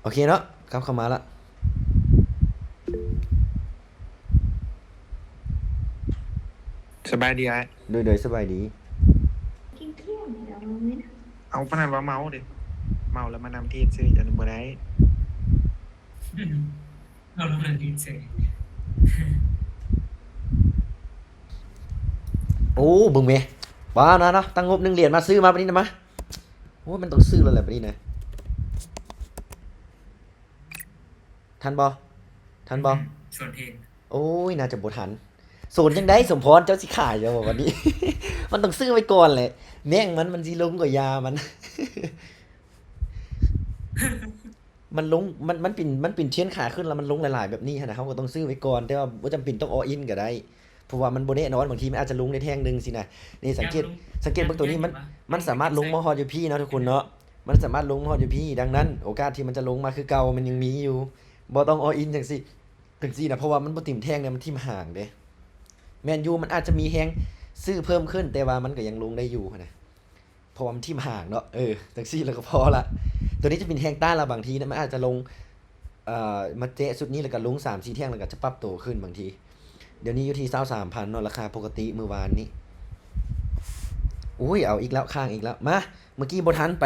ໂອເຄເນາະ ກັບເຂົ້າມາລະ. ສະບາຍດີອ້າຍ. ໂດຍ ໂດຍ ສະບາຍດີ. ເອົາ ປານນັ້ນວ່າເມົາເດ້ ເມົາແລ້ວມານຳເທດເສີຍ ອັນນີ້ບໍ່ໄດ້. ເອົາ ລະມານຳເທດເສີຍ. ໂອ້ ເບິ່ງແມ ປານນັ້ນນະ ຕັ້ງງົບໜຶ່ງຫຼຽນມາ ຊື້ມາບາດນີ້ນະ ມາ. ໂອ້ ມັນຕ້ອງຊື້ແລ້ວແຫຼະບາດນີ້ນະ. ທັນບໍ່? ທັນບໍ່? ອືມ ສວນເພງ. ໂອ້ຍ ໜ້າຈະບໍ່ທັນ. ສວນຈັ່ງໃດ ສົມພອນ ເຈົ້າຊິຂາຍແລ້ວບໍ່ບາດນີ້? ມັນຕ້ອງຊື້ໄວ້ກ່ອນແຫຼະ ແມ່ງມັນ ມັນຊິລົງກໍຢ່າມັນ. ມັນລົງ ມັນ ມັນເປັນ ມັນເປັນເທຣນຂາຂຶ້ນ ແລ້ວມັນລົງຫຼາຍໆແບບນີ້ຫັ້ນນະ ເຮົາກໍຕ້ອງຊື້ໄວ້ກ່ອນ ແຕ່ວ່າບໍ່ຈຳເປັນຕ້ອງ all in ກໍໄດ້ ເພາະວ່າມັນບໍ່ແນ່ນອນ ບາງທີມັນອາດຈະລົງໄດ້ແທ່ງໜຶ່ງຊີ້ນະ. ນີ້ ສັງເກດ ສັງເກດເບິ່ງໂຕນີ້ ມັນ ມັນສາມາດລົງມາຮອດຢູ່ພີ້ເນາະທຸກຄົນເນາະ ມັນສາມາດລົງມາຮອດຢູ່ພີ້. ດັ່ງນັ້ນ ໂອກາດທີ່ມັນຈະລົງມາຄືເກົ່າມັນຍັງມີຢູ່ ບໍ່ຕ້ອງ all in ຈັ່ງຊີ້ ຈັ່ງຊີ້ນະ ເພາະວ່າມັນບໍ່ຖິ້ມແທ່ງເດ້ ມັນຖິ້ມຫາງເດ້. ແມ່ນຢູ່ ມັນອາດຈະມີແຮງຊື້ເພີ່ມຂຶ້ນ ແຕ່ວ່າມັນກໍຍັງລົງໄດ້ຢູ່ຫັ້ນນະ. ເພາະວ່າມັນຖິ້ມຫາງເນາະ ເອີ ຈັ່ງຊີ້ແລ້ວກໍພໍລະ. ໂຕນີ້ຈະເປັນແຮງຕ້ານລະ ບາງທີນະ ມັນອາດຈະລົງ ເອີ ມາແຈະຊຸດນີ້ ແລ້ວກໍລົງສາມສີ່ແທ່ງ ແລ້ວກໍຈະປັບໂຕຂຶ້ນບາງທີ. ດຽວນີ້ຢູ່ທີ່ຊາວສາມພັນເນາະ ລາຄາປົກກະຕິມື້ວານນີ້. ໂອ້ຍ ເອົາອີກແລ້ວ ຄ້າງອີກແລ້ວ. ມາ ເມື່ອກີ້ບໍ່ທັນໄປ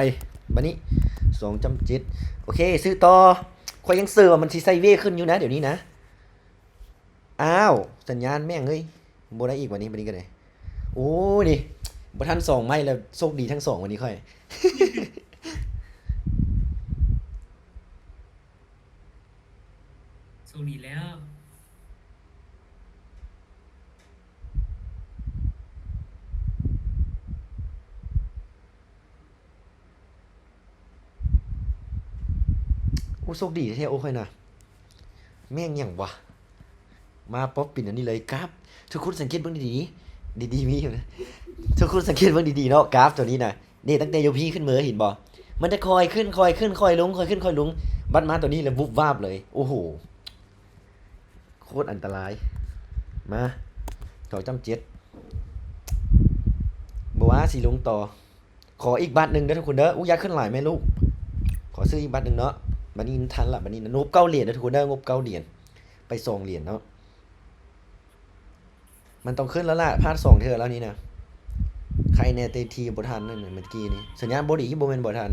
ບາດນີ້ສອງຈຸດເຈັດ. ໂອເຄ ຊື້ຕໍ່. ຂ້ອຍຍັງເຊື່ອວ່າມັນຊິໄຊເວຂຶ້ນຢູ່ນະ ດຽວນີ້ນະ. ອ້າວ ສັນຍານແມ່ງເອີຍ ບໍ່ໄດ້ອີກບາດນີ້ ບາດນີ້ກໍໄດ້. ໂອ້ຍ ນີ້ ບໍ່ທັນສອງໄມ້ແລ້ວ ໂຊກດີທັງສອງບາດນີ້ຂ້ອຍ. ໂຊກດີແລ້ວ. ໂອ້ ໂຊກດີແທ້ໆ ໂອ້ ຂ້ອຍນະ. ແມ່ງຫຍັງວະ ມາປັອບເປັນອັນນີ້ເລີຍ ກາບ. ທຸກຄົນສັງເກດເບິ່ງດີໆ ດີໆ ມີຢູ່ນະ. ທຸກຄົນສັງເກດເບິ່ງດີໆເນາະ ກາບໂຕນີ້ນະ. ນີ້ ຕັ້ງແຕ່ຢູ່ພີ້ຂຶ້ນເໝີ ເຫັນບໍ່ ມັນຈະຄ່ອຍຂຶ້ນ ຄ່ອຍຂຶ້ນ ຄ່ອຍລົງ ຄ່ອຍຂຶ້ນ ຄ່ອຍລົງ ບັດມາໂຕນີ້ແລ້ວວຸບວາບເລີຍ. ໂອ້ໂຫ ໂຄດອັນຕະລາຍ. ມາ ສອງຈຸດເຈັດ ບໍ່ວ່າຊິລົງຕໍ່. ຂໍອີກບາດໜຶ່ງເດີທຸກຄົນເດີ. ອຸ້ຍ ຢ່າຂຶ້ນຫຼາຍແມ່ລູກ. ຂໍຊື້ອີກບາດໜຶ່ງເນາະ. ບາດນີ້ມັນທັນລະ ບາດນີ້ນະ. ງົບເກົ້າຫຼຽນເດີທຸກຄົນເດີ ງົບເກົ້າຫຼຽນ ໄປສອງຫຼຽນເນາະ. ມັນຕ້ອງຂຶ້ນແລ້ວລະ ພາດສອງເທື່ອແລ້ວນີ້ນະ. ໃຄແນ່ແຕ່ທີ່ບໍ່ທັນນັ້ນນະ ເມື່ອກີ້ນີ້ ສັນຍານບໍ່ດີ ບໍ່ແມ່ນບໍ່ທັນ.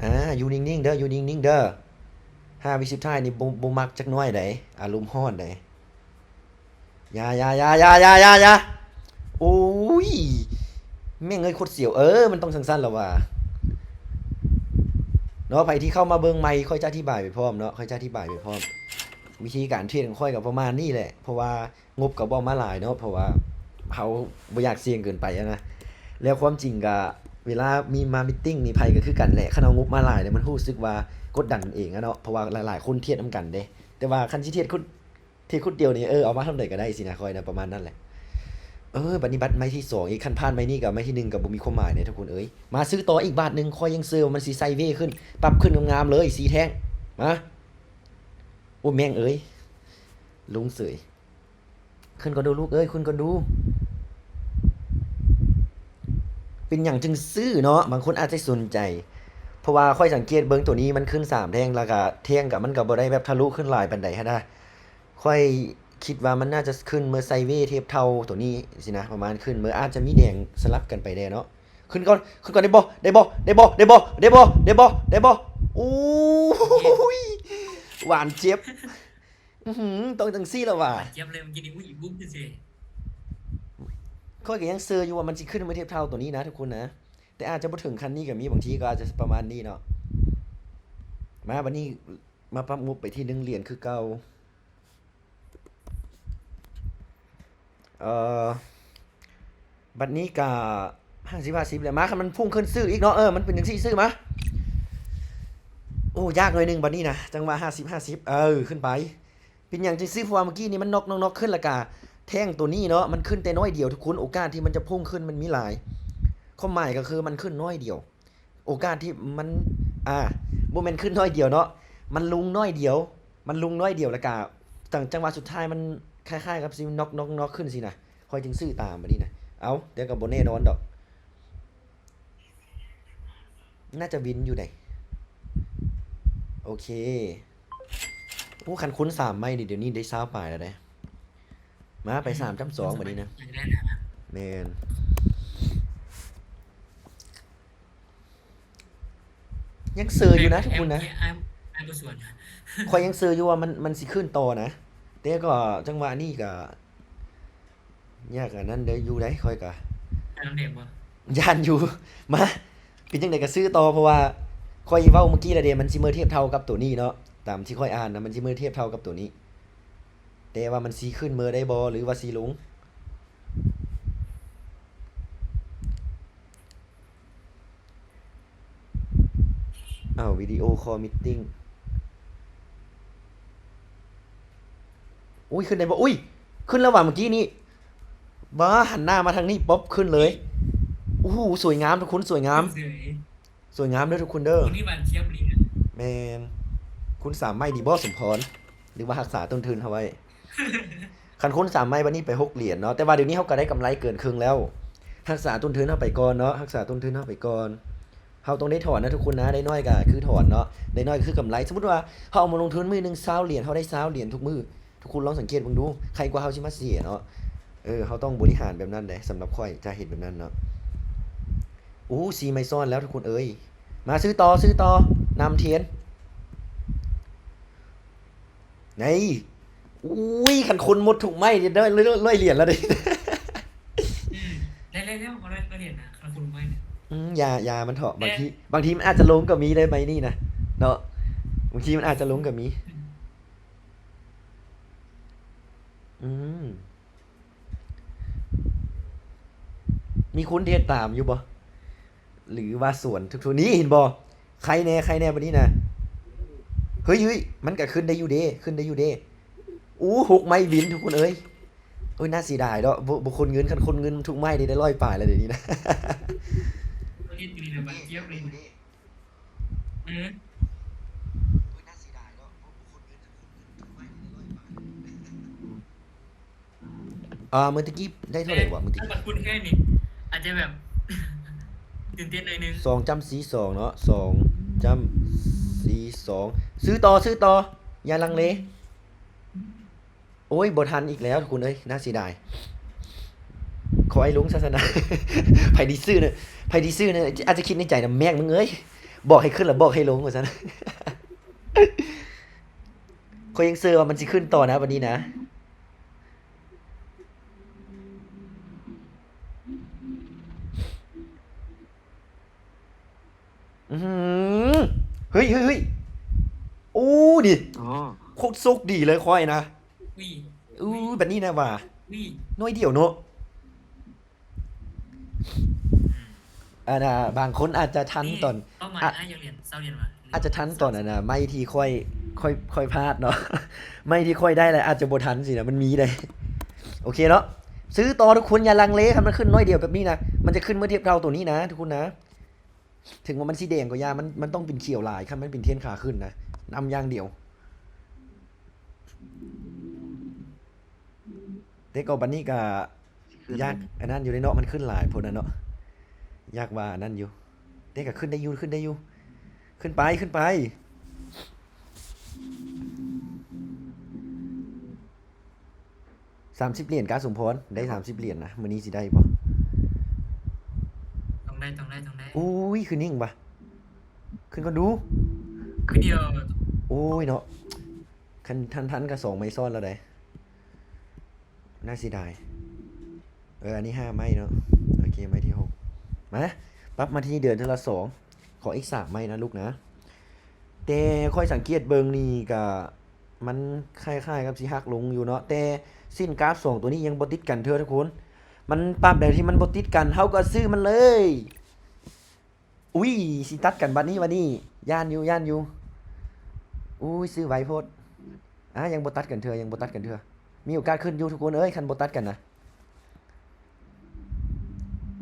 ອາ ຢູ່ນິ່ງໆເດີ ຢູ່ນິ່ງໆເດີ. ຫ້າວິສຸດທ້າຍນີ້ ບໍ່ ບໍ່ມັກຈັກໜ້ອຍໃດ ອາລົມຮ້ອນໃດ. ຢ່າ ຢ່າ ຢ່າ ໂອ້ຍ ແມ່ງເອີຍ ໂຄດສຽວ. ເອີ ມັນຕ້ອງຈັ່ງຊັ້ນລະວ່າເນາະ. ໃຜທີ່ເຂົ້າມາເບິ່ງໃໝ່ ຂ້ອຍຈະອະທິບາຍໄປພ້ອມເນາະ ຂ້ອຍຈະອະທິບາຍໄປພ້ອມ. ວິທີການເທຣດຂອງຂ້ອຍກໍປະມານນີ້ແຫຼະ ເພາະວ່າງົບກໍບໍ່ມາຫຼາຍເນາະ ເພາະວ່າເຮົາບໍ່ຢາກສ່ຽງເກີນໄປຫັ້ນນະ. ແລ້ວຄວາມຈິງກະ ເວລາມີມາມີດຕິ້ງນີ້ ໃຜກໍຄືກັນແຫຼະ ຄັນເອົາງົບມາຫຼາຍແລ້ວ ມັນຮູ້ສຶກວ່າກົດດັນຕົນເອງອະເນາະ ເພາະວ່າຫຼາຍໆຄົນເທຣດນຳກັນເດ້. ແຕ່ວ່າຄັນຊິເທຣດຄົນ ເທຣດຄົນດຽວນີ້ ເອີ ເອົາມາເທົ່າໃດກໍໄດ້ຊີ້ນະ ຂ້ອຍນະ ປະມານນັ້ນແຫຼະ. ເອີ ບັດນີ້ບັດໄມ້ທີສອງອີກ ຄັນຜ່ານໄມ້ນີ້ກໍໄມ້ທີໜຶ່ງກໍບໍ່ມີຄວາມໝາຍເດ້ທຸກຄົນເອີຍ. ມາຊື້ຕໍ່ອີກບາດໜຶ່ງ ຂ້ອຍຍັງເຊື່ອວ່າມັນຊິໄຊເວຂຶ້ນ ປັບຂຶ້ນງາມໆເລີຍ ສີ່ແທ່ງ. ມາ ໂອ້ ແມ່ງເອີຍ ລົງເສີຍ. ຂຶ້ນກ່ອນດູລູກເອີຍ ຂຶ້ນກ່ອນດູ. ເປັນຫຍັງຈຶ່ງຊື້ເນາະ ບາງຄົນອາດຈະສົນໃຈ ເພາະວ່າຂ້ອຍສັງເກດເບິ່ງໂຕນີ້ ມັນຂຶ້ນສາມແທ່ງ ແລ້ວກະແທ່ງກະ ມັນກະບໍ່ໄດ້ແບບທະລຸຂຶ້ນຫຼາຍປານໃດຫັ້ນນະ. ຂ້ອຍຄິດວ່າມັນໜ້າຈະຂຶ້ນເມືອໄຊເວທຽບເທົ່າໂຕນີ້ຊີ້ນະ ປະມານຂຶ້ນເມືອ ອາດຈະມີແດງສະຫຼັບກັນໄປແດ່ເນາະ. ຂຶ້ນກ່ອນ ຂຶ້ນກ່ອນ ໄດ້ບໍ່ ໄດ້ບໍ່ ໄດ້ບໍ່ ໄດ້ບໍ່ ໄດ້ບໍ່ ໄດ້ບໍ່ ໄດ້ບໍ່ ໄດ້ບໍ່? ໂອ້ຍ ຫວານເຈັບ. ອືຫື ຕ້ອງຈັ່ງຊີ້ລະຫວາ. ຫວານຈຽບເລີຍເມື່ອກີ້ນີ້ ອຸ້ຍ ບຸ້ມຊື່ໆ. ຂ້ອຍກໍຍັງເຊື່ອຢູ່ວ່າມັນຊິຂຶ້ນມາທຽບເທົ່າໂຕນີ້ນະທຸກຄົນນະ ແຕ່ອາດຈະບໍ່ເຖິງຂັ້ນນີ້ກໍມີ ບາງທີກໍອາດຈະປະມານນີ້ເນາະ. ມາ ບັດນີ້ມາປັບງົບໄປທີ່ໜຶ່ງຫຼຽນຄືເກົ່າ. ເອີ ບັດນີ້ກະຫ້າສິບຫ້າສິບແຫຼະ. ມາ ຄັນມັນພຸ່ງຂຶ້ນຊື້ອີກເນາະ ເອີ ມັນເປັນຈັ່ງຊີ້ ຊື້ມາ. ໂອ້ ຍາກໜ້ອຍໜຶ່ງບັດນີ້ນະ ຈັງຫວະຫ້າສິບຫ້າສິບ ເອີ ຂຶ້ນໄປ. ເປັນຫຍັງຈຶ່ງຊື້? ເພາະວ່າເມື່ອກີ້ນີ້ມັນນັອກໆຂຶ້ນ ແລ້ວກະແທ່ງໂຕນີ້ເນາະ ມັນຂຶ້ນແຕ່ໜ້ອຍດຽວທຸກຄົນ ໂອກາດທີ່ມັນຈະພຸ່ງຂຶ້ນມັນມີຫຼາຍ. ຄວາມໝາຍກໍຄືມັນຂຶ້ນໜ້ອຍດຽວ. ໂອກາດທີ່ມັນ ອາ ບໍ່ແມ່ນຂຶ້ນໜ້ອຍດຽວເນາະ ມັນລົງໜ້ອຍດຽວ ມັນລົງໜ້ອຍດຽວ ແລ້ວກະ ຈັງ ຈັງຫວະສຸດທ້າຍມັນຄ້າຍໆກັບຊິນັອກໆຂຶ້ນຊີ້ນະ ຂ້ອຍຈຶ່ງຊື້ຕາມບັດນີ້ນະ. ເອົ້າ ແຕ່ກໍບໍ່ແນ່ນອນດອກ ໜ້າຈະວິນຢູ່ໃດ. ໂອເຄ. ໂອ້ ຄັນຄູນສາມໄມ້ນີ້ ດຽວນີ້ໄດ້ຊາວປາຍແລ້ວເດ້. ມາໄປສາມຈ້ຳສອງບັດນີ້ນະ. ແມ່ນ. ຍັງເຊື່ອຢູ່ນະທຸກຄົນນະ. ຂ້ອຍຍັງເຊື່ອຢູ່ວ່າມັນ ມັນຊິຂຶ້ນຕໍ່ນະ. ແຕ່ກໍຈັງຫວະນີ້ກໍ ຢາກອັນນັ້ນເດີ ຢູ່ໃດ໋ ຂ້ອຍກະ ຢ້ານນຳແດງບໍ່? ຢ້ານຢູ່. ມາ ເປັນຈັ່ງໃດກໍຊື້ຕໍ່ ເພາະວ່າຂ້ອຍເວົ້າມື້ກີ້ແລ້ວເດ້ ມັນຊິເມີທຽບເທົ່າກັບໂຕນີ້ເນາະ. ຕາມທີ່ຂ້ອຍອ່ານນະ ມັນຊິເມີທຽບເທົ່າກັບໂຕນີ້. ແຕ່ວ່າມັນຊິຂຶ້ນເມີໄດ້ບໍ່ ຫຼືວ່າຊິລົງ? ອ້າວ ວິດີໂອຄໍມິດຕິ້ງ. ໂອ້ຍ ຂຶ້ນໄດ້ບໍ່? ອຸ້ຍ ຂຶ້ນແລ້ວຫວາ ເມື່ອກີ້ນີ້. ບ້າ ຫັນໜ້າມາທາງນີ້ ປັອບ ຂຶ້ນເລີຍ. ໂອ້ໂຫ ສວຍງາມທຸກຄົນ ສວຍງາມ. ສວຍງາມເດີທຸກຄົນເດີ. ແມ່ນ. ຄູນສາມໄມ້ດີບໍ່ ສົມພອນ? ຫຼືວ່າຮັກສາຕົ້ນທຶນເຮົາໄວ້? ຄັນຄູນສາມໄມ້ບັດນີ້ໄປຫົກຫຼຽນເນາະ. ແຕ່ວ່າດຽວນີ້ເຮົາກໍໄດ້ກຳໄລເກີນເຄິ່ງແລ້ວ. ຮັກສາຕົ້ນທຶນເຮົາໄປກ່ອນເນາະ ຮັກສາຕົ້ນທຶນເຮົາໄປກ່ອນ. ເຮົາຕ້ອງໄດ້ຖອນນະທຸກຄົນນະ. ໄດ້ໜ້ອຍກໍຄືຖອນເນາະ ໄດ້ໜ້ອຍກໍຄືກຳໄລ. ສົມມຸດວ່າເຮົາເອົາມາລົງທຶນມື້ໜຶ່ງຊາວຫຼຽນ ເຮົາໄດ້ຊາວຫຼຽນທຸກມື້. ທຸກຄົນລອງສັງເກດເບິ່ງດູ ໄຄກວ່າເຮົາຊິມາເສຍເນາະ. ເອີ ເຮົາຕ້ອງບໍລິຫານແບບນັ້ນເດ້. ສຳລັບຂ້ອຍຈະເຮັດແບບນັ້ນເນາະ. ໂອ້ ສີ່ໄມ້ຊ້ອນແລ້ວທຸກຄົນເອີຍ. ມາຊື້ຕໍ່ ຊື້ຕໍ່ ນຳທຽນ. ໃນ ອຸ້ຍ ຄັນຄົນໝົດທຸກໄມ້ນີ້ໄດ້ຮ້ອຍ ຮ້ອຍຫຼຽນແລ້ວເດ້. ອືມ ໄດ້ ໄດ້ແລ້ວ ຮ້ອຍ ຮ້ອຍຫຼຽນນະ ຄັນຄົນໝົດໄມ້ນະ. ອືມ ຢ່າ ຢ່າມັນເຖາະ. ບາງທີ ບາງທີມັນອາດຈະລົງກໍມີໄດ໋ ໄມ້ນີ້ນະເນາະ. ບາງທີມັນອາດຈະລົງກໍມີ. ອືມ ອືມ. ມີຄົນເຮັດຕາມຢູ່ບໍ່? ຫຼືວ່າສວນທຸກໆນີ້ ເຫັນບໍ່? ໃຄແດ່ ໃຄແດ່ບັດນີ້ນະ. ເຮີ້ຍ ເຮີ້ຍ ມັນກະຂຶ້ນໄດ້ຢູ່ເດ້ ຂຶ້ນໄດ້ຢູ່ເດ້. ໂອ້ ຫົກໄມ້ວິນທຸກຄົນເອີຍ. ໂອ້ຍ ໜ້າເສຍດາຍເນາະ ບໍ່ ບໍ່ຄົນເງິນ. ຄັນຄົນເງິນທຸກໄມ້ນີ້ໄດ້ຮ້ອຍປາຍແລ້ວດຽວນີ້ນະ. ອ່າ ມື້ຕະກີ້ໄດ້ເທົ່າໃດຫວາ? ມື້ຕະກີ້ ຖ້າມັນຄຸ້ນເຄີຍນີ້ ອາດຈະແບບ ຕື່ນເຕັ້ນໜ້ອຍໜຶ່ງ. ສອງຈ້ຳສີ່ສອງເນາະ ສອງຈ້ຳສີ່ສອງ. ຊື້ຕໍ່ ຊື້ຕໍ່ ຢ່າລັງເລ. ໂອ້ຍ ບໍ່ທັນອີກແລ້ວທຸກຄົນເອີຍ ໜ້າເສຍດາຍ. ຂໍໃຫ້ລົງຊະຊັ້ນນະ. ໃຜທີ່ຊື້ນະ ໃຜທີ່ຊື້ນະ ອາດຈະຄິດໃນໃຈນະ ແມັກ ມຶງເອີຍ ບອກໃຫ້ຂຶ້ນລະບອກໃຫ້ລົງວ່າຊັ້ນ. ຂ້ອຍຍັງເຊື່ອວ່າມັນຊິຂຶ້ນຕໍ່ນະບັດນີ້ນະ. ອື ເຮີ້ຍ ເຮີ້ຍ ເຮີ້ຍ ໂອ້ ນີ້ ອໍ ໂຄດໂຊກດີເລີຍຂ້ອຍນະ. ອຸ້ຍ ອຸ້ຍ ບັດນີ້ນະຫວາ ໜ້ອຍດຽວເນາະ. ອັນນ່າ ບາງຄົນອາດຈະທັນຕອນ ເປົ້າໝາຍ ອາ ອ້າຍຢາກຫຼຽນ ຊາວຫຼຽນຫວາ ອາດຈະທັນຕອນອັນນ່າ ໄມ້ທີ່ຂ້ອຍ ຂ້ອຍ ຂ້ອຍພາດເນາະ. ໄມ້ທີ່ຂ້ອຍໄດ້ແລ້ວອາດຈະບໍ່ທັນຊີ້ນະ ມັນມີເດ້. ໂອເຄເນາະ ຊື້ຕໍ່ທຸກຄົນ ຢ່າລັງເລ. ຄັນມັນຂຶ້ນໜ້ອຍດຽວແບບນີ້ນະ ມັນຈະຂຶ້ນເມື່ອທຽບເທົ່າໂຕນີ້ນະທຸກຄົນນະ. ເຖິງວ່າມັນຊິແດງກໍຢ່າ ມັນ ມັນຕ້ອງເປັນຂຽວຫຼາຍ ຄັນມັນເປັນເທຣນຂາຂຶ້ນນະ ນຳຢ່າງດຽວ. ແຕ່ກໍບັດນີ້ກໍ ຢາກອັນນັ້ນຢູ່ເດ້ເນາະ ມັນຂຶ້ນຫຼາຍໂພດນະເນາະ ຢາກວ່າອັນນັ້ນຢູ່. ແຕ່ກໍຂຶ້ນໄດ້ຢູ່ ຂຶ້ນໄດ້ຢູ່ ຂຶ້ນໄປ ຂຶ້ນໄປ. ສາມສິບຫຼຽນກາ ສົມພອນ ໄດ້ສາມສິບຫຼຽນນະ ມື້ນີ້ຊິໄດ້ບໍ່? ຕ້ອງໄດ້ ຕ້ອງໄດ້ ຕ້ອງໄດ້. ໂອ້ຍ ຄືນິ່ງຫວາ ຂຶ້ນກ່ອນດູ. ຄືດຽວ. ໂອ້ຍເນາະ ຄັນທັນ ທັນກໍສອງໄມ້ຊ້ອນແລ້ວໃດ໋. ໜ້າເສຍດາຍ. ເອີ ອັນນີ້ຫ້າໄມ້ເນາະ. ໂອເຄ ໄມ້ທີຫົກ ມາ ປັບມາທີ່ເດີນເທື່ອລະສອງ. ຂໍອີກສາມໄມ້ນະລູກນະ. ແຕ່ຂ້ອຍສັງເກດເບິ່ງນີ້ກະ ມັນຄ້າຍໆກັບຊິຫັກລົງຢູ່ເນາະ ແຕ່ເສັ້ນກາຟສອງໂຕນີ້ຍັງບໍ່ຕິດກັນເທື່ອທຸກຄົນ. ມັນ ປັບໃດທີ່ມັນບໍ່ຕິດກັນ ເຮົາກໍຊື້ມັນເລີຍ. ອຸ້ຍ ຊິຕັດກັນບັດນີ້ ບັດນີ້ ຢ້ານຢູ່ ຢ້ານຢູ່. ອຸ້ຍ ຊື້ໄວໂພດ. ອາ ຍັງບໍ່ຕັດກັນເທື່ອ ຍັງບໍ່ຕັດກັນເທື່ອ. ມີໂອກາດຂຶ້ນຢູ່ທຸກຄົນເອີຍ ຄັນບໍ່ຕັດກັນນະ.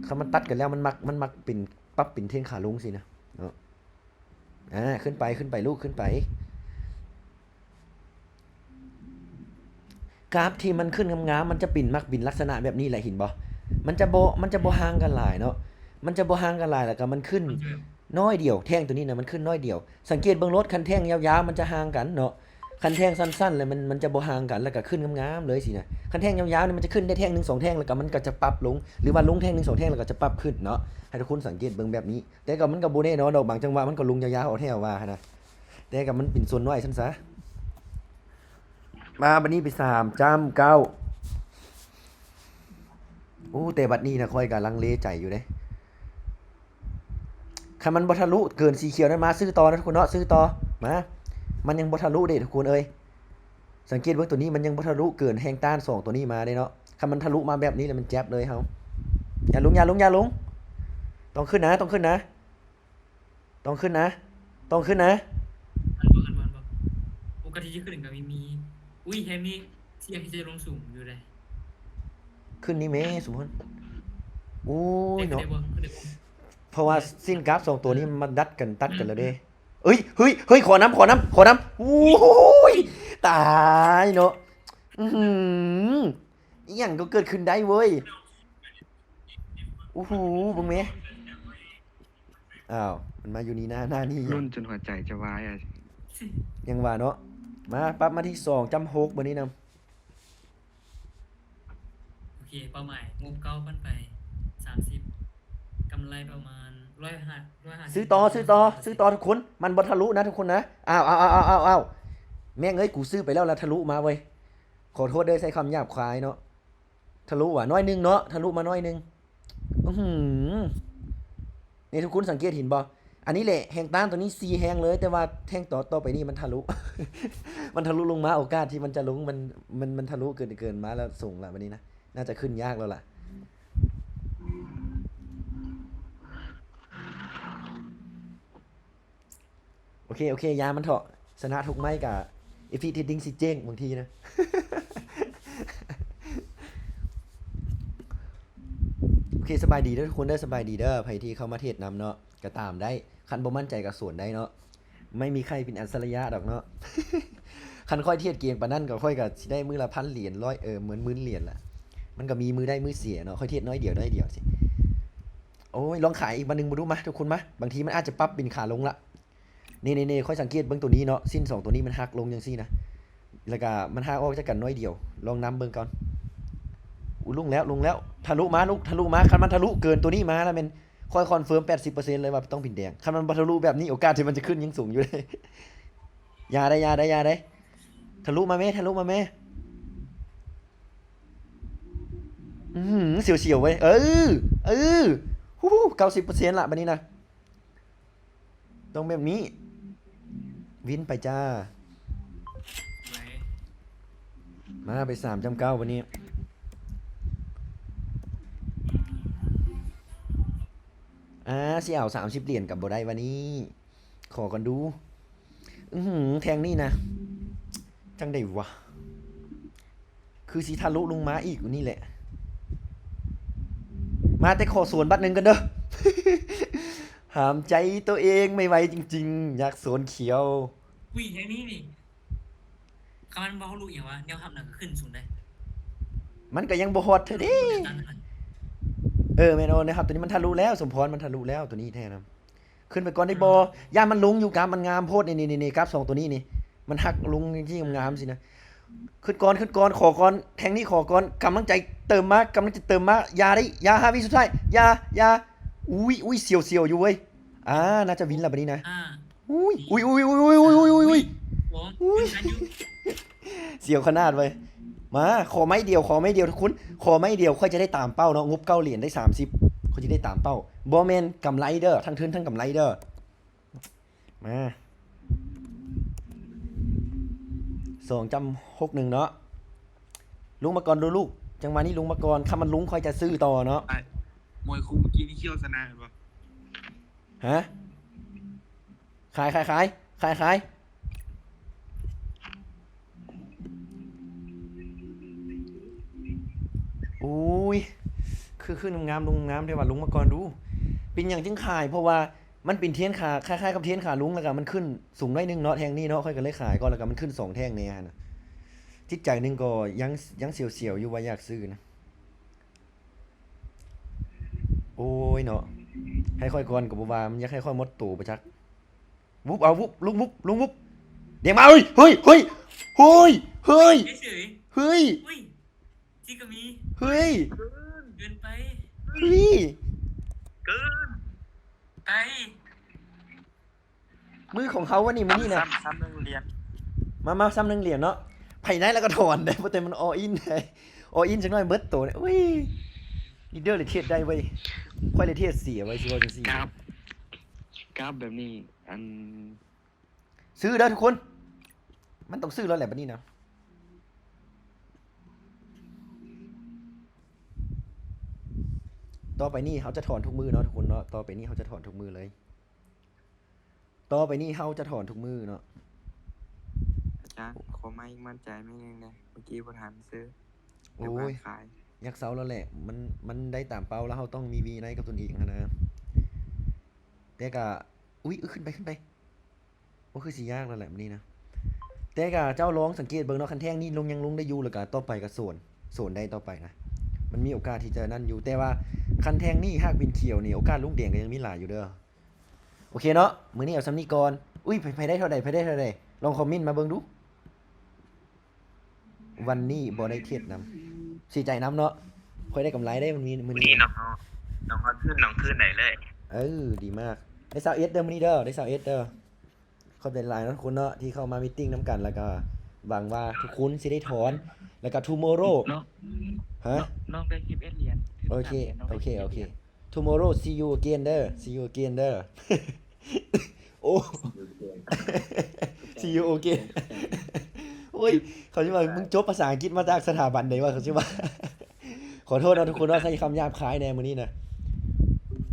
ຄັນມັນຕັດກັນແລ້ວ ມັນມັກ ມັນມັກເປັນ ປັບເປັນເທຣນຂາລົງຊີ້ນະເນາະ. ອາ ຂຶ້ນໄປ ຂຶ້ນໄປລູກ ຂຶ້ນໄປ. ກາຟທີ່ມັນຂຶ້ນງາມໆ ມັນຈະເປັນ ມັກເປັນລັກສະນະແບບນີ້ແຫຼະ ເຫັນບໍ່? ມັນຈະບໍ່ ມັນຈະບໍ່ຫ່າງກັນຫຼາຍເນາະ ມັນຈະບໍ່ຫ່າງກັນຫຼາຍ ແລ້ວກໍມັນຂຶ້ນ ນ້ອຍດຽວ, ແທ່ງໂຕນີ້ນະມັນຂຶ້ນນ້ອຍດຽວ. ສັງເກດເບິ່ງໂລດ, ຄັນແທ່ງຍາວໆມັນຈະຫ່າງກັນເນາະ, ຄັນແທ່ງສັ້ນໆແລ້ວມັນ ມັນຈະບໍ່ຫ່າງກັນ ແລ້ວກໍຂຶ້ນງາມໆເລີຍຊີ້ນະ. ຄັນແທ່ງຍາວໆນີ້ມັນຈະຂຶ້ນໄດ້ແທ່ງໜຶ່ງສອງແທ່ງ ແລ້ວກໍມັນກໍຈະປັບລົງ ຫຼືວ່າລົງແທ່ງໜຶ່ງສອງແທ່ງ ແລ້ວກໍຈະປັບຂຶ້ນເນາະ. ໃຫ້ທຸກຄົນສັງເກດເບິ່ງແບບນີ້. ແຕ່ກໍມັນກໍບໍ່ແນ່ນອນດອກ, ບາງຈັງຫວະມັນກໍລົງຍາວໆ ເອົາແທ້ເອົາວ່າຫັ້ນນະ, ແຕ່ກໍມັນເປັນສ່ວນໜ້ອຍຊັ້ນຊະ. ມາບັດນີ້ໄປສາມຈ້ຳເກົ້າ. ໂອ້ ແຕ່ບັດນີ້ນະ ຂ້ອຍກໍລັງເລໃຈຢູ່ເດ້. ຄັນມັນບໍ່ທະລຸເກີນສີຂຽວນັ້ນມາ, ຊື້ຕໍ່ນະທຸກຄົນເນາະ, ຊື້ຕໍ່. ມາ, ມັນຍັງບໍ່ທະລຸເດ້ທຸກຄົນເອີຍ. ສັງເກດເບິ່ງໂຕນີ້, ມັນຍັງບໍ່ທະລຸເກີນແຮງຕ້ານສອງໂຕນີ້ມາເດ້ເນາະ. ຄັນມັນທະລຸມາແບບນີ້ແລ້ວ ມັນແຈັບເລີຍເຮົາ. ຢ່າລົງ, ຢ່າລົງ, ຢ່າລົງ. ຕ້ອງຂຶ້ນນະ, ຕ້ອງຂຶ້ນນະ. ຕ້ອງຂຶ້ນນະ, ຕ້ອງຂຶ້ນນະ. ອັນບໍ່, ອັນບໍ່, ອັນບໍ່. ໂອກາດທີ່ຈະຂຶ້ນກໍມີ, ມີ. ອຸ້ຍ ແຮງນີ້ ສ່ຽງທີ່ຈະລົງສູງຢູ່ເດ້. ຂຶ້ນນີ້ແມະ ສົມພອນ. ໂອ້ຍເນາະ. ຂຶ້ນໄດ້ບໍ່? ຂຶ້ນໄດ້ບໍ່? ເພາະວ່າເສັ້ນກາບສອງໂຕນີ້ມັນດັດກັນ, ຕັດກັນແລ້ວເດ້. ເອີຍ ເຮີ້ຍ ເຮີ້ຍ ຂໍນຳ, ຂໍນຳ, ຂໍນຳ. ໂອ້ຍ ຕາຍເນາະ. ອືຫື ອີ່ຫຍັງກໍເກີດຂຶ້ນໄດ້ເວີຍ. ໂອ້ໂຫ ເບິ່ງແມະ. ອ້າວ ມັນມາຢູ່ນີ້ນະ ໜ້ານີ້. ລຸ້ນຈົນຫົວໃຈຈະວາຍ. ຍັງວ່າເນາະ. ມາ ປັບມາທີ່ສອງຈ້ຳຫົກ ບາດນີ້ນະ. ໂອເຄ ເປົ້າໝາຍງົບເກົ້າພັນໄປ ສາມສິບ ກຳໄລປະມານຮ້ອຍຫ້າ ຮ້ອຍຫ້າສິບ. ຊື້ຕໍ່ ຊື້ຕໍ່ ຊື້ຕໍ່ທຸກຄົນ. ມັນບໍ່ທະລຸນະທຸກຄົນນະ. ອ້າວ ອ້າວ ແມ່ງເອີຍ ກູຊື້ໄປແລ້ວ ລະທະລຸມາເວີຍ. ຂໍໂທດເດີ ໃຊ້ຄຳຫຍາບຄາຍເນາະ. ທະລຸຫວາ ໜ້ອຍໜຶ່ງເນາະ, ທະລຸມາໜ້ອຍໜຶ່ງ. ອືຫື ນີ້ທຸກຄົນສັງເກດເຫັນບໍ່? ອັນນີ້ແຫຼະ ແຮງຕ້ານຕົວນີ້ສີ່ແຮງເລີຍ, ແຕ່ວ່າແທ່ງຕໍ່ ຕໍ່ໄປນີ້ມັນທະລຸ ມັນທະລຸລົງມາ, ໂອກາດທີ່ມັນຈະລົງ ມັນ ມັນ ມັນທະລຸເກີນ ເກີນມາແລ້ວ ສູງລະ ບາດນີ້ນະ. ໜ້າຈະຂຶ້ນຍາກແລ້ວລະ. ໂອເຄ ໂອເຄ ຢ່າມັນເຖາະ. ຊະນະທຸກໄມ້ກະ ເອຟເຟັກເທດດິ້ງຊິເຈັ້ງບາງທີນະ. ໂອເຄ ສະບາຍດີເດີທຸກຄົນເດີ, ສະບາຍດີເດີ. ໃຜທີ່ເຂົ້າມາເທດນຳເນາະ ກະຕາມໄດ້, ຄັນບໍ່ໝັ້ນໃຈກະສວນໄດ້ເນາະ. ໄມ່ມີໃຄເປັນອັດສະລິຍະດອກເນາະ. ຄັນຂ້ອຍເທດເກັ່ງປານນັ້ນກໍ ຂ້ອຍກໍຊິໄດ້ມື້ລະພັນຫຼຽນ ຮ້ອຍ ເອີ ໝື່ນ ໝື່ນຫຼຽນລະ. ມັນກໍມີມື້ໄດ້ມື້ເສຍເນາະ, ຂ້ອຍເທດໜ້ອຍດຽວ ໜ້ອຍດຽວຊີ້. ໂອ້ຍ ລອງຂາຍອີກບາດໜຶ່ງມາດູມາ ທຸກຄົນມາ. ບາງທີມັນອາດຈະປັບເປັນຂາລົງລະ. ນີ້ໆໆ ຂ້ອຍສັງເກດເບິ່ງໂຕນີ້ເນາະ, ເສັ້ນສອງໂຕນີ້ມັນຫັກລົງຈັ່ງຊີ້ນະ, ແລ້ວກະມັນຫັກອອກຈາກກັນໜ້ອຍດຽວ. ລອງນຳເບິ່ງກ່ອນ. ອຸ້ຍ ລົງແລ້ວ ລົງແລ້ວ. ທະລຸມາລູກ ທະລຸມາ. ຄັນມັນທະລຸເກີນໂຕນີ້ມາລະແມ່ນ ຂ້ອຍຄອນເຟີມແປດສິບເປີເຊັນເລີຍວ່າຕ້ອງເປັນແດງ. ຄັນມັນບໍ່ທະລຸແບບນີ້ ໂອກາດທີ່ມັນຈະຂຶ້ນຍັງສູງຢູ່ເດ້. ຢ່າໄດ໋ ຢ່າໄດ໋ ຢ່າໄດ໋. ທະລຸມາແມ້ ທະລຸມາແມ້. ອືຫື ສຽວໆເວີຍ. ເອີ ເອີ ຫູ ເກົ້າສິບເປີເຊັນລະບາດນີ້ນະ. ຕ້ອງແບບນີ້. ວິນໄປຈ້າ. ມາ ໄປສາມຈ້ຳເກົ້າບາດນີ້. ອາ ຊິເອົາສາມສິບຫຼຽນກໍບໍ່ໄດ້ວະນີ້. ຂໍກ່ອນດູ. ອືຫື ແທ່ງນີ້ນະ ຈັ່ງໃດວະ? ຄືຊິທະລຸລົງມາອີກນີ້ແຫຼະ. ມາ ແຕ່ຂໍສວນບາດໜຶ່ງກ່ອນເດີ. ຫ້າມໃຈຕົວເອງໄມ່ໄຫວຈິງໆ ຢາກສວນຂຽວ. ອຸ້ຍ ແທ່ງນີ້ນີ້ ຄັນມັນບໍ່ທະລຸຫຍັງວະ ແນວຮັບນັ້ນກໍຂຶ້ນສູງໄດ໋. ມັນກໍຍັງບໍ່ຮອດເທື່ອເດ້. ເອີ ແມ່ນ ໂອ ແນວຮັບຕົວນີ້ມັນທະລຸແລ້ວ ສົມພອນ ມັນທະລຸແລ້ວ ຕົວນີ້ແທ້ນຳ. ຂຶ້ນໄປກ່ອນໄດ້ບໍ່? ອືມ ຢ້ານມັນລົງຢູ່ ກາບມັນງາມໂພດ. ນີ້ໆໆ ກາບສອງຕົວນີ້ນີ້ ມັນຫັກລົງທີ່ງາມໆຊີ້ນະ. ຂຶ້ນກ່ອນ ຂຶ້ນກ່ອນ ຂໍກ່ອນ ແທ່ງນີ້ຂໍກ່ອນ. ກຳລັງໃຈເຕີມມາ ກຳລັງຈະເຕີມມາ. ຢ່າໄດ໋ ຢ່າ ຫ້າວິສຸດທ້າຍ ຢ່າ ຢ່າ. ອຸ້ຍ ອຸ້ຍ ສຽວໆຢູ່ເວີຍ. ອ່າ ໜ້າຈະວິນລະບາດນີ້ນະ. ອ່າ ອຸ້ຍ ອຸ້ຍ ອຸ້ຍ ອຸ້ຍ ອຸ້ຍ ອຸ້ຍ ອຸ້ຍ ອຸ້ຍ ອຸ້ຍ ອຸ້ຍ ອຸ້ຍ ອຸ້ຍ ອຸ້ຍ ອຸ້ຍ ສຽວຂະໜາດເວີຍ. ມາ ຂໍໄມ້ດຽວ ຂໍໄມ້ດຽວທຸກຄົນ ຂໍໄມ້ດຽວ ຂ້ອຍຈະໄດ້ຕາມເປົ້າເນາະ. ງົບເກົ້າຫຼຽນໄດ້ສາມສິບ ຂ້ອຍຈະໄດ້ຕາມເປົ້າ. ບໍ່ແມ່ນກຳໄລເດີ ທັງທຶນທັງກຳໄລເດີ. ມາ ສອງຈ້ຳຫົກໜຶ່ງເນາະ. ລົງມາກ່ອນດູລູກ ຈັງຫວະນີ້ລົງມາກ່ອນ. ຄັນມັນລົງຂ້ອຍຈະຊື້ຕໍ່ເນາະ. ອ້າຍ ມວຍຄູ່ມື້ກີ້ນີ້ຂຽວຊະນະແມ່ນບໍ່? ຮະ? ຂາຍ ຂາຍ ຂາຍ ຂາຍ ຂາຍ. ໂອ້ຍ ຄືຂຶ້ນງາມໆ ລົງງາມແທ້ວ່າ. ລົງມາກ່ອນດູ. ເປັນຫຍັງຈຶ່ງຂາຍ? ເພາະວ່າມັນເປັນເທຣນຂາ ຄ້າຍໆກັບເທຣນຂາລົງ ແລ້ວກໍມັນຂຶ້ນສູງໜ້ອຍໜຶ່ງເນາະ ແທ່ງນີ້ເນາະ. ຂ້ອຍກໍເລີຍຂາຍກ່ອນ ແລ້ວກໍມັນຂຶ້ນສອງແທ່ງແນ່ຫັ້ນນະ. ຈິດໃຈໜຶ່ງກໍຍັງ ຍັງສຽວໆຢູ່ວ່າຢາກຊື້ນະ. ໂອ້ຍເນາະ ໃຫ້ຂ້ອຍກ່ອນກໍບໍ່ວ່າ ມັນຢາກໃຫ້ຂ້ອຍໝົດໂຕປະຈັກ. ວຸບ ເອົາ ວຸບ ລົງວຸບ ລົງວຸບ ແດງມາ ເຮີ້ຍ ເຮີ້ຍ ເຮີ້ຍ ເຮີ້ຍ ເຮີ້ຍ ເສຍ ເຮີ້ຍ ເຮີ້ຍ ຈີກະມີ ເຮີ້ຍ ເກີນໄປ ເຮີ້ຍ ເກີນໄປ ມືຂອງເຮົາວະນີ້ ມື້ນີ້ນະ ຊ້ຳ ຊ້ຳໜຶ່ງຫຼຽນ ມາ ມາ ຊ້ຳໜຶ່ງຫຼຽນເນາະ ໄຜໄດ້ແລ້ວກໍຖອນໄດ້ ບໍ່ແຕ່ມັນ all in ໄດ້ all in ຈັກໜ້ອຍເບິດໂຕນີ້ ອຸ້ຍ ອີເດີເລີຍເທດໄດ້ເວີຍ ຂ້ອຍເລີຍເທດເສຍເວີຍ ຊິເວົ້າຈັ່ງຊີ້ ກາບ ກາບແບບນີ້ ອັນ ຊື້ເດີທຸກຄົນ ມັນຕ້ອງຊື້ແລ້ວແຫຼະບັດນີ້ນະ ຕໍ່ໄປນີ້ເຮົາຈະຖອນທຸກມື້ເນາະທຸກຄົນເນາະ ຕໍ່ໄປນີ້ເຮົາຈະຖອນທຸກມື້ເລີຍ ຕໍ່ໄປນີ້ເຮົາຈະຖອນທຸກມື້ເນາະ ອາຈານ ຂໍມາອີກໝັ້ນໃຈແມ່ນຫຍັງແດ່ ເມື່ອກີ້ບໍ່ທັນຊື້ ໂອ້ຍ ຢາກເຊົາແລ້ວແຫຼະ ມັນ ມັນໄດ້ຕາມເປົ້າແລ້ວ ເຮົາຕ້ອງມີວິໄນກັບຕົນເອງຫັ້ນນະ ແຕ່ກະ ອຸ້ຍ ຂຶ້ນໄປ ຂຶ້ນໄປ ໂອ້ ຄືຊິຍາກແລ້ວແຫຼະມື້ນີ້ນະ ແຕ່ກະເຈົ້າລອງສັງເກດເບິ່ງເນາະ ຄັນແທ່ງນີ້ລົງ ຍັງລົງໄດ້ຢູ່ ແລ້ວກະຕໍ່ໄປກະໂຊນ ໂຊນໄດ້ຕໍ່ໄປນະ ມັນມີໂອກາດທີ່ຈະນັ້ນຢູ່ ແຕ່ວ່າຄັນແທ່ງນີ້ຫາກເປັນຂຽວນີ້ ໂອກາດລົງແດງກະຍັງມີຫຼາຍຢູ່ເດີ. ໂອເຄເນາະ ມື້ນີ້ເອົາສ່ຳນີ້ກ່ອນ ອຸ້ຍ ໃຜ ໃຜໄດ້ເທົ່າໃດ ໃຜໄດ້ເທົ່າໃດ ລອງຄອມເມັນມາເບິ່ງດູ. ວັນນີ້ບໍ່ໄດ້ເທດນຳ ເສຍໃຈນຳເນາະ ຂ້ອຍໄດ້ກຳໄລເດ້ ມັນມີມື້ນີ້ ນີ້ນ້ອງ ນ້ອງຮອດຂຶ້ນ ນ້ອງຂຶ້ນໄດ້ເລີຍ ເອີ ດີມາກ ໄດ້ຊາວເອັດເດີ ມື້ນີ້ເດີ ໄດ້ຊາວເອັດເດີ ຂອບໃຈຫຼາຍເນາະທຸກຄົນເນາະ ທີ່ເຂົ້າມາມີດຕິ້ງນຳກັນ ແລ້ວກໍຫວັງວ່າທຸກຄົນຊິໄດ້ຖອນ ແລ້ວກໍທູໂມໂຣ ຮະ ນ້ອງໄດ້ສິບເອັດຫຼຽນ ໂອເຄ ໂອເຄ ໂອເຄ ທູໂມໂຣ ຊີຢູອະເກນເດີ ຊີຢູອະເກນເດີ ໂອ້ ຊີຢູອະເກນ ໂອ້ຍ ເຂົາຊິວ່າ ມຶງຈົບພາສາອັງກິດມາຈາກສະຖາບັນໃດວະ ເຂົາຊິວ່າ ຂໍໂທດເນາະທຸກຄົນເນາະ ໃຊ້ຄຳຫຍາບຄາຍແດ່ມື້ນີ້ນະ